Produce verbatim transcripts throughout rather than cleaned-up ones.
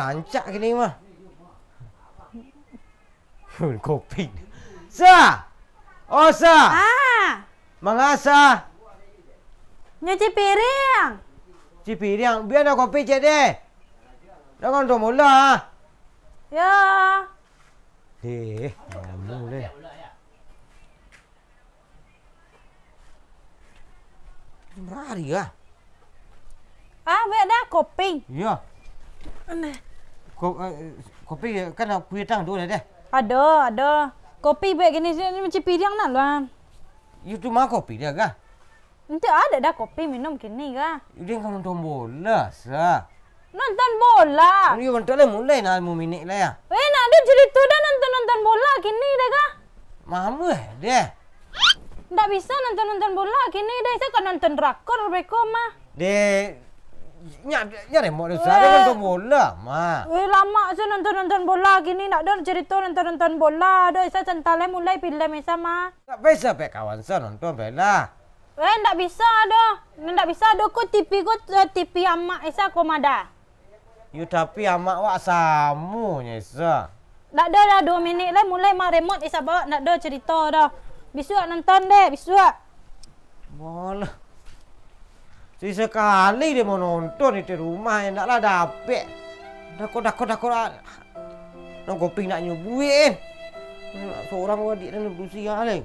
Rancak kini mah. Kopi. Sa! Oh, Sa! Ah! Manga, Sa? Nyuci piriang. Cuci piriang. Bia nak kopi ciek deh. Dah kan tu mula. Yo. Eh, lamo deh. Marari ah. Ah, buek dah kopi. Iyo. Aneh. Ko-, eh, kopi kan aku datang tu dah deh. Ado, ado. Kopi buek kini, kini cuci piriang nak luan. Iyo tu mah kopi dia kah? Ente ado dah kopi minum kini kah? Iyo dia kan nonton bola, Sa. Nonton bola. Iyo, bentar lah mulai nah, limo minik lah ya. Eh, nak ado cerita dah nonton-nonton bola kini dah kah? Mama deh. Ndak bisa nonton-nonton bola kini dah, Isa ka nonton drakor beko mah. Deh, nyak, nyak remok dosa Weh. Dah nonton bola mah. Weh, lama Isa nonton-nonton bola kini, ndak ado cerita nonton-nonton bola dah, Isa santai mulai filem Isa mah. Tak bisa pek kawan Sa nonton pek lah. Eh, ndak bisa doh. Ndak bisa doh ko T V ko, eh, T V amak Isa ko mada. Yo, tapi amak wak samo nyo Isa. Ndak ado lah, duo minik lai mulai maremot Isa bawa, ndak ado cerita doh. Bisuak nonton deh, bisuak. Malah. Sisakali deh mau nonton di rumah, ndak lah dapek. Dakor, dakor, dakor. Nang kopi nak nyubuik eh. Sorang wadiak dan berusia lai.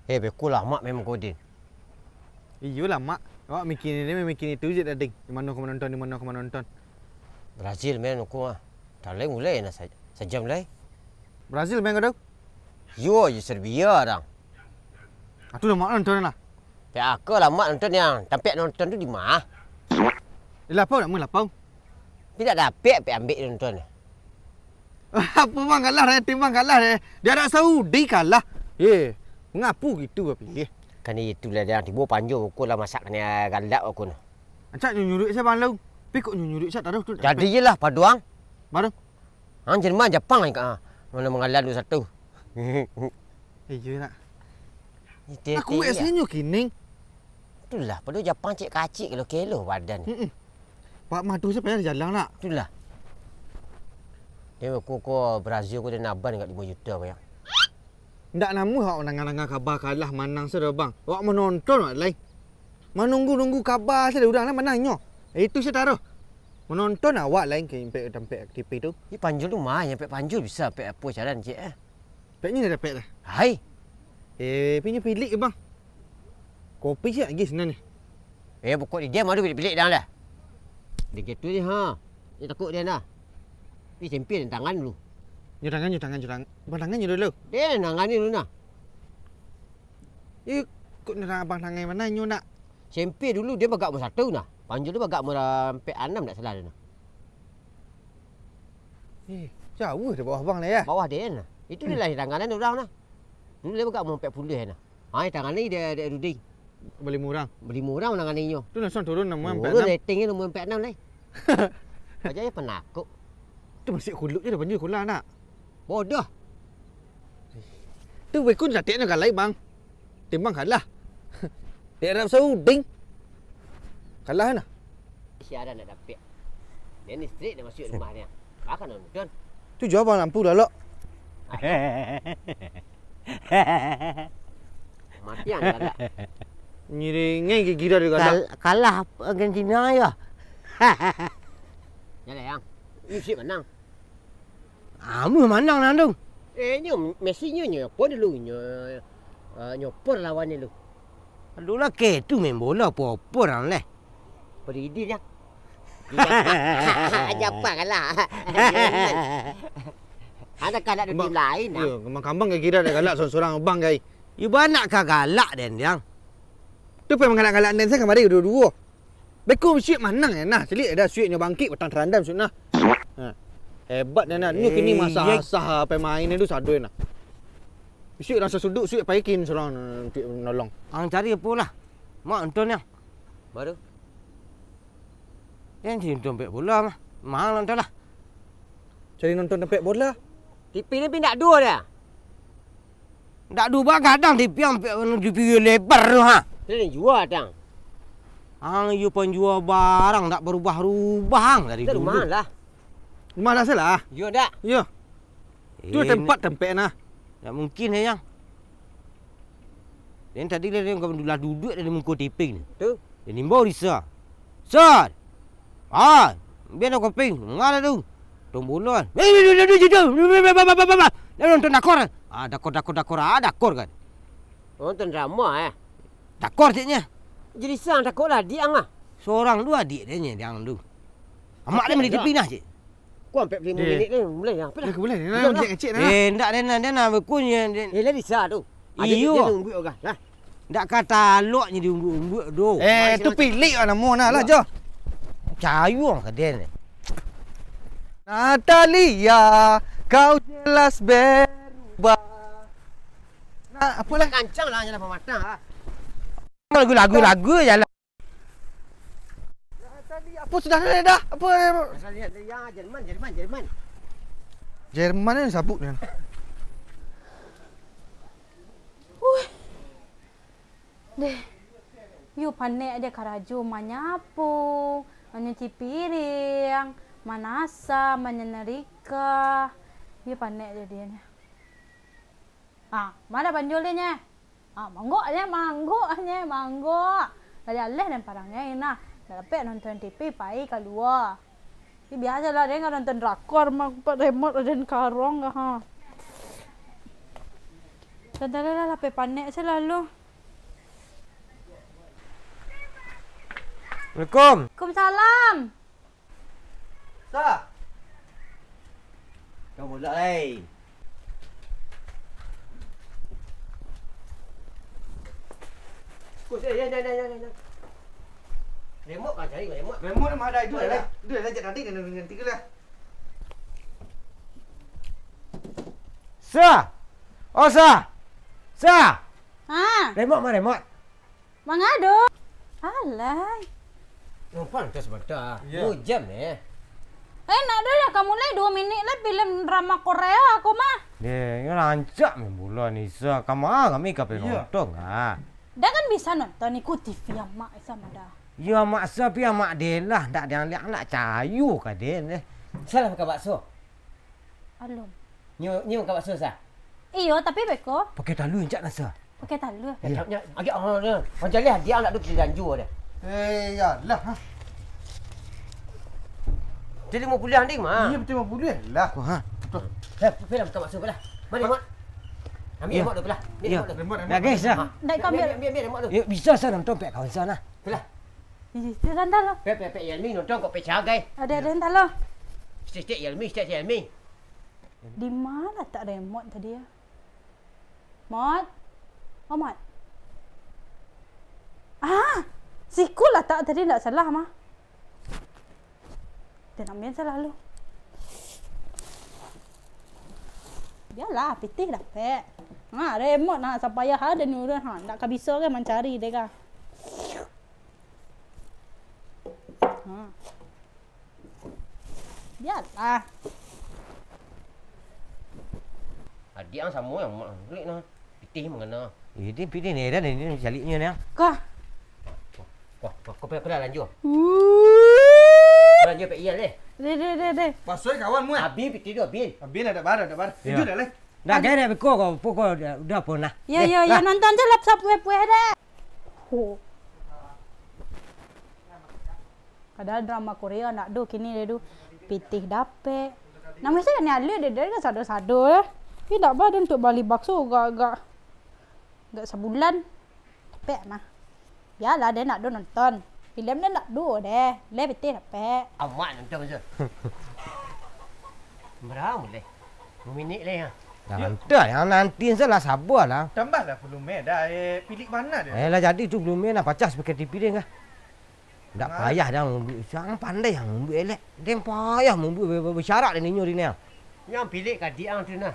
Eh, beko lamak memang kau, Din. Iyolah, Mak. Awak mikirin ini, mikirin itu je dah, Ding. Di mano ka manonton, di mano ka manonton. Brazil main aku ah. Dah lai mulai nah sa-, sajam lai. Brazil main ka tu? Yo, yo Serbia dang. Atu lah Mak nonton lah. Pek aku lah Mak nonton yang tampek nonton tu di ma? Di lapau nak mun lapau. Tapi tak dapek pek ambek nonton. Apo bang kalah deh, tim bang kalah deh. Di Arab Saudi kalah. Eh, ngapo gitu bapilih? Kan itulah dia tibo panjo ukur lah masak kena galak ukur nah. Ancak nyo nyuruik sia bang lau. Pi kok nyo nyuruik sia taruh tu. Jadi je lah paduang. Baru. Hang Jerman Japang ai ka. Mano mangalah dua satu. Iyo nak. Aku wek senyo kini. Itulah, pado Japang cek kacik kelo-kelo badan. Pak Madu se payah jalan nak. Itulah. Dia ko, ko Brazil ko dia naban kat limo juta banyak. Ndak namuah awak mandanga-danga kaba kalah manang se doh bang. Awak manonton awak lai. Manunggu-nunggu kaba se dari urang lah manangnyo. Itu se taruh. Manonton awak lai ka impek tampek T V tu. Ih, panjul tu mah, nyampe panjul bisa, pek apo caran cek eh. Peknyo dah dapek dah. Hai. Eh, pinyo pilik ke bang? Kopi siap lagi sinan ni. Eh, pokok di dia malu pilik-pilik dah lah. Dia gitu je ha. Dia takut dia dah. Ni champion tangan dulu. Nyo tangan, nyo tangan, nyo tangan. Bang tangan nyo dulu. Dia tangan ni dulu nah. Eh, kok nak abang tangan mano nyo nak? Champion dulu dia bagak umur satu nah. Panjul tu bagak umur ampek anam tak salah dia nah. Eh, jauh dari bawah bang lah ya. Bawah dia nah. Itu dia lah tanganan orang nah. Dulu dia bagak umur ampek puluh nah. Ha, tangan ni dia, dia Rudi. Beli murang. Beli murang tangan ni nyo. Tu langsung turun nama ampek Turun enam. Rating dia umur ampek enam lah. Aja dia penakut. Tu masih kuluk je dah panjul sekolah nak. Bodoh. Tu bekun satik nak galai bang. Timbang kalah. Di Arab Saudi. Kalah nah. Siaran nak dapik. Dia ni straight nak masuk rumah dia. Akan nonton. Tu jauh bang lampu dah lok. Mati yang galak. Nyiringai gigi dah dia galak. Kal-, kalah Argentina ya. Jalan yang. Musik menang. Amu manang nan tu. Eh, nyo Messi nyo, nyo apa dulu nyo, eh, nyo por lawan ni lu. Aduh lah, ke tu main bola apa-apa orang leh. Peridin lah. Japa kalah. Ada kalah ada tim lain lah. Yo, kambang-kambang kira dah galak sorang-sorang bang gai. Yo banak ka galak den yang. Tu pai manggalak-galak den saya kamari dua-dua. Beko bisuak manang ya nah, caliak dah suiknyo bangkik batang tarandam suik nah. Ha. Hebat dah nah. Nyo kini Eh, masah-asah pemain tu sado nah. Bisuak rasa suduk suik paikin surang untuk nolong. Ang cari apo lah? Mak nonton yang. Baru. Yang cari nonton pek bola mah. Mahal nonton lah. Cari nonton tampek bola. T V ni pindah dua dah. Ndak duo bagadang T V, ampek T V lebar tu ha. Dia nak jual dang. Ang iyo panjua barang, ndak barubah-rubah ang dari dulu. Rumah lah. Rumah lah salah. Iyo ndak? Iyo. Tu tempat tampek nah. Ndak mungkin, eh, Yang. Den tadi lah, den lah duduak dari muko tipi ni. Tu. Den imbau Risa. Sat! Ah! Biar nak koping. Ngana tu. Tong bola kan. Eh, eh, eh, eh, eh, eh, eh, eh, eh, nonton dakor kan? Ah, dakor, dakor, dakor. Ah, dakor kan? Nonton drama, eh? Dakor ceknya. Jadi sang dakor lah, adiak ang ah. Sorang tu adiak dia nya, dia ang tu. Amak dia mandi tipi nah, cek. Kau ampek lima minit ni, mulai lah. Apalah? Dah, mulai. Dah, dah. Cek, cek, dah. Eh, ndak, den, den, den, aku nya, den. Eh, lah bisa tu. Ada iyo. Dia nunggu orang lah. Ndak kata alok nyo diumbuk-umbuk tu. Eh, tu pilik lah namo nah lah, Jo. Cayuang ka den. Natalia, kau jelas berubah. Nah, apa lah? Kancang lah, jangan pamatah lah. Lagu-lagu, lagu je lah. Natalia, apa sudah dah, dah? Apa? Asal lihat dia, Jerman, Jerman, Jerman. Jerman ni sabuk ni. Wih. Deh, yo panek dia karajo, manyapu, manyuci piring, manasah, manyanarika. Yo panek dia, dia ni. Ah, mana panjulinyo? Ah, manggok je, manggok je, manggok. Lah jaleh den parangai nah. Dak dapek nonton T V, pai kalua. Ih, biaso lah, den nonton drakor mah, pak remot den karong ka, ha. Sudah lah, lah, lapeh panek se lalu. Assalamualaikum. Waalaikumsalam. Sa. Kau bola lai. Kus, eh, jangan, jangan, jangan, jangan. Remot kau cari, remot. Remot mah ada, itu lah. Itu lah, cak tadi, nanti, nanti ke lah. Sa! Oh, Sa! Sa! Ha? Remot mah, remot. Mangadu. Alai. Numpang ka sabanta. Iyo. Duo jam, eh. Eh, nak doh lah, ka mulai duo minik lah filem drama Korea ko mah. Deh, iyo rancak main bola ni, Sa. Kama kami ka pai nonton, ah. Dah kan bisa nonton, ikuti T V amak, Sa, mah dah. Iyo, amak Sa, pi amak den lah. Ndak den liak, ndak cayo ka den, eh. Salah ka bakso. Alun. Nyo, nyo ka bakso, Sa? Iyo, tapi beko. Pakai talua, encak, Sa? Pakai talua. Iyo. Nyo, nyo, agak, oh, nyo. Macam ni, dia nak duduk di danju dia. Eh, iyolah, ha. Jadi mau pulang, Ding, mah. Iyo, betul mau pulang lah. Wah, ha. Betul. Eh, pulang ka bakso, pulang. Mari, Mak. Ambil remote dulu, pulang. Ambil remote dulu. Remote, remote. Dah, guys, dah. Ha. Dah, ambil, ambil, ambil remote dulu. Yuk, bisa, Sa, nonton pek kawan, Sa, nah. Pulang. Ih, tu sandal lo. Pek, pek, pek, Yelmi nonton kok pek cagai. Ada, ada sandal lo. Stik, stik, Yelmi, stik, stik, Yelmi. Di mana tak remote tadi ya? Mot. Oh, Mot. Ah, siku lah tak tadi ndak salah mah. Dia nak main salah lo. Biarlah, pitih dapek. Ha, remote nah, sapayah ada ni urang, ha, ndak ka bisa kan mancari dia kan. Ha. Biarlah. Adiak ang samo yang mak angklik nah. Pitih mangana. Ini pitih ni, dan ini caliknya ni. Kah? Wah, wah, kau pernah, pernah lanjut? Wuh. Lanjut, Pak Ian, eh. Deh, deh, deh, deh. Pasal kawan mu, eh? Abin, pitih tu, Abin. Abin ada bar, ada bar. Ya. Jujur dah, leh. Dah, gaya dah, beko kau, pokok dah, dah pun lah. Ya, deh, ya, ya, dah. Nonton je lah, sap, weh, weh, deh. Oh. Padahal drama Korea ndak do kini deh tu. Pitih dapek. Namo se ni alih deh, deh sado-sado lah. Tapi ndak ba deh untuak bali bakso agak, agak, agak sabulan. Dapek mah. Biarlah deh ndak do nonton. Filem deh ndak do deh. Leh pitih dapek. Amak nonton se. Berapa leh? Dua minit leh, ya. Dah, ya. Entah, yang nanti se lah, sabar lah. Tambahlah volume dah, eh, pilik mana dia? Eh, lah jadi tu volume nak pacah speaker T V deh kah? Ndak payah dah mambuek, ang pandai ang mambuek elek. Den payah mambuek be-, be-, besyarak den inyo di niang. Nyo pilih ka diang tu nah.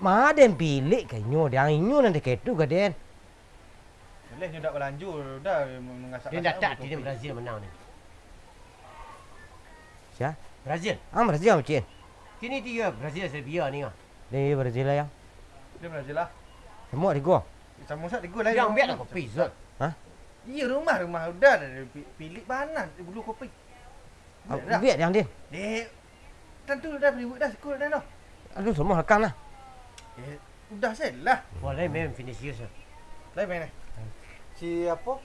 Ma den pilih ka inyo, diang inyo nan deketu ka den. Boleh nyo dak balanjo dah mangasak. Den datak di Brazil menang ni. Sia? Brazil. Ah, Brazil macam. Kini dia Brazil Serbia ni ah. Dia Brazil lah yang. Dia Brazil lah. Semua tiga. Sama sat tiga lah. Yang biar lah kopi Zul. Hah? Iyo, rumah, rumah udah dah, pi-, pilik bana bulu kopi. Ah, udah dah. Ubiak yang, Din. Dek, tantu dah ribut dah, sikul dah noh. Aduh, semua lekang lah. Eh, udah se lah. Wah, lain main Vinicius lah. Lain main eh. Si apo?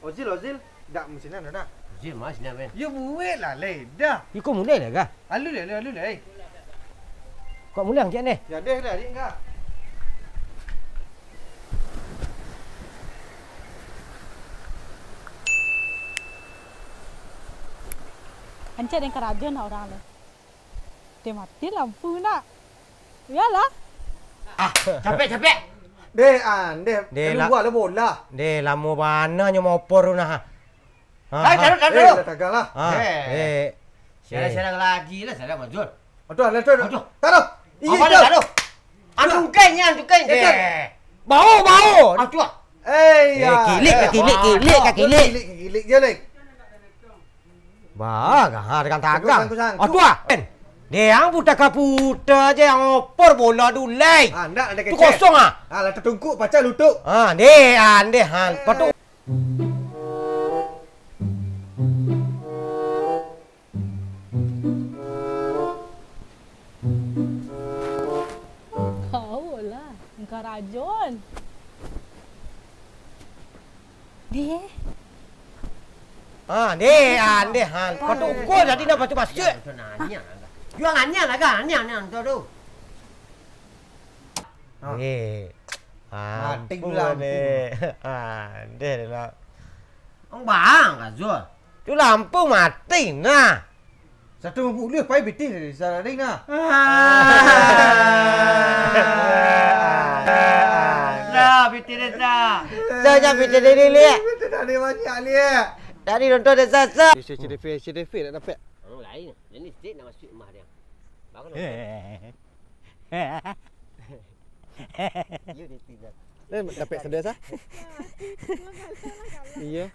Ozil, Ozil. Dak, masinan dah. Ozil mah sinan main. Yo, buek lah, lai dah. Iko mulai lah, Gah? Alu lai, alu, alu lai. Kok mulai angkek ni? Ya deh lah, Dik, Gah. Ancak den karajo nak urang tu. Deh mati lampu nak. Iyolah. Ah, capek, capek. Deh, ah, deh. Deh, la-, lah bola. Deh, lamo bana nyo maopor tu nah. Ha, hai, ha. Taruh, taruh, eh, taruh. Dah tagang lah. Ha, eh. Eh. Sialah, eh, sialah lagi lah, sialah maju. Aduh, alah, aduh, aduh. Taruh. Iyo, apa dah taruh? Antukan nya, antukan. Eh, deh. Bao, bao. Aduh. Eh, ya. Kilik, eh, kilik, kilik, kilik. Kilik, kilik, kilik je, Lek. Bah, gahar kan tagang. Sangkut, sangkut, sangkut. Aduh, ah. Deh, ang puta ka puta je, ang opor bola dulai. Ah, ndak, ada kecek. Tu kosong, ah. Ah, lah tatungkuk, pacah lutuk. Ah, deh, ah, deh, han. Patu. Kau lah, engkau rajon. Deh. Ah, deh, ah, deh, han. Patu ukur tadi nak patu masuk. Jual nanya lah, kan? Nanya, nanya tu. Ha. Eh. Mati ampun lampu. Deh. Ah, deh lah. Ang bang, Azul. Tu lampu mati nah. Satu puluh pai pitih dari sadari nah. Ah. Nah, pitih desa. Saja pitih dari liak. Pitih dari banyak liak. Dari nonton desa sa. Di C C T V, C C T V nak dapat. Ang lain. Jadi stik nak masuk rumah dia. Bangun. Eh. Iyo, dia tinggal. Eh, dapek sadar, sah? Iyo.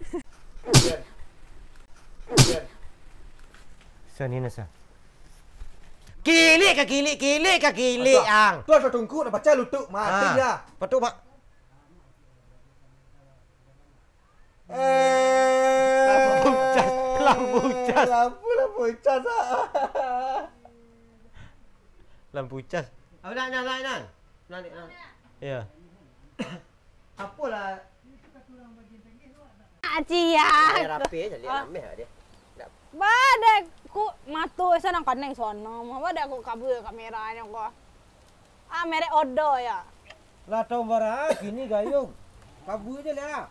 Sani nasa. Kilik ka kilik, kilik ka kilik, ang. Tu asa tungku nak pacah lutuk, mati dah. Patuk, Mak. Eh, lampu cas, lampu cas. Lampu, lampu cas, ah. Lampu cas. Apa nak, nak, nak, nak? Nak, nak, nak. Ya. Apolah? Cia. Rapi aja, lihat ameh aja. Ba dek ku mato esa nang kanai sono. Ba dek ku kabua kameranyo ko. Ah, merek Odo ya. Lah taun bara kini gayung. Kabua aja lah.